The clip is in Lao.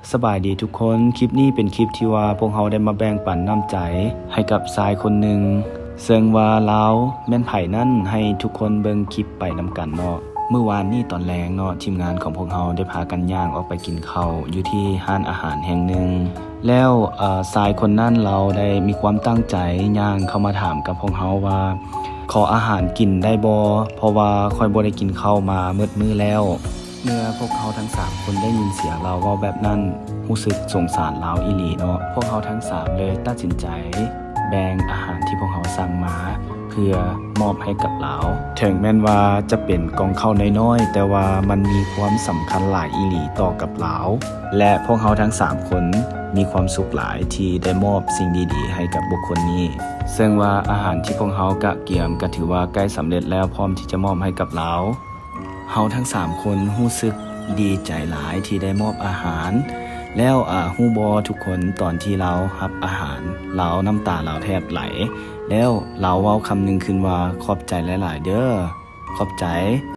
ສະບາຍດີທຸກຄົນ, ຄລິບນີ້ເປັນຄລິບທີ່ວ່າພວກເຮົາໄດ້ມາແບ່ງປັນນ້ຳໃຈໃຫ້ກັບຊາຍຄົນໜຶ່ງ, ເຊິ່ງວ່າລາວແມ່ນໃຜນັ້ນ ໃຫ້ທຸກຄົນເບິ່ງຄລິບໄປນຳກັນເນາະ. ມື້ວານນີ້ຕອນແລງເນາະ, ທີມງານຂອງພວກເຮົາໄດ້ພາກັນຍ່າງອອກໄປກິນເຂົ້າຢູ່ທີ່ຮ້ານອາຫານແຫ່ງໜຶ່ງ, ແລ້ວ ເອີ ຊາຍຄົນນັ້ນລາວໄດ້ມີຄວາມຕັ້ງໃຈຍ່າງເຂົ້າມາຖາມກັບພວກເຮົາວ່າ ຂໍອາຫານກິນໄດ້ບໍ່? ເພາະວ່າຂ້ອຍບໍ່ໄດ້ກິນເຂົ້າມາໝົດມື້ແລ້ວ. ເມື່ອພວກເຮົາທັງສາມຄົນໄດ້ຍິນສຽງລາວເວົ້າແບບນັ້ນ, ຮູ້ສຶກສົງສານລາວອີ່ຫຼີເນາະ. ພວກເຮົາທັງສາມເລີຍຕັດສິນໃຈແບ່ງອາຫານທີ່ພວກເຮົາສັ່ງມາ ເພື່ອມອບໃຫ້ກັບລາວ. ເຖິງແມ່ນວ່າຈະເປັນກ່ອງເຂົ້ານ້ອຍໆ, ແຕ່ວ່າມັນມີຄວາມສຳຄັນຫຼາຍອີ່ຫຼີຕໍ່ກັບລາວ, ແລະ ພວກເຮົາທັງສາມຄົນມີຄວາມສຸກຫຼາຍທີ່ໄດ້ມອບສິ່ງດີໆໃຫ້ກັບບຸກຄົນນີ້. ເຊິ່ງວ່າອາຫານທີ່ພວກເຮົາກະກຽມກະຖືວ່າໃກ້ສຳເລັດແລ້ວ, ພ້ອມທີ່ຈະມອບໃຫ້ກັບລາວ. ເຮົາທັງສາມຄົນຮູ້ສຶກດີໃຈຫຼາຍທີ່ໄດ້ມອບອາຫານ. ແລ້ວ ອາ ຮູ້ບໍ່ທຸກຄົນ, ຕອນທີ່ລາວຮັບອາຫານ, ລາວ ນ້ຳຕາລາວແທບໄຫຼ. ແລ້ວລາວເວົ້າຄຳໜຶ່ງຂຶ້ນວ່າ, ຂອບໃຈຫຼາຍໆເດີ້. ຂອບໃຈ.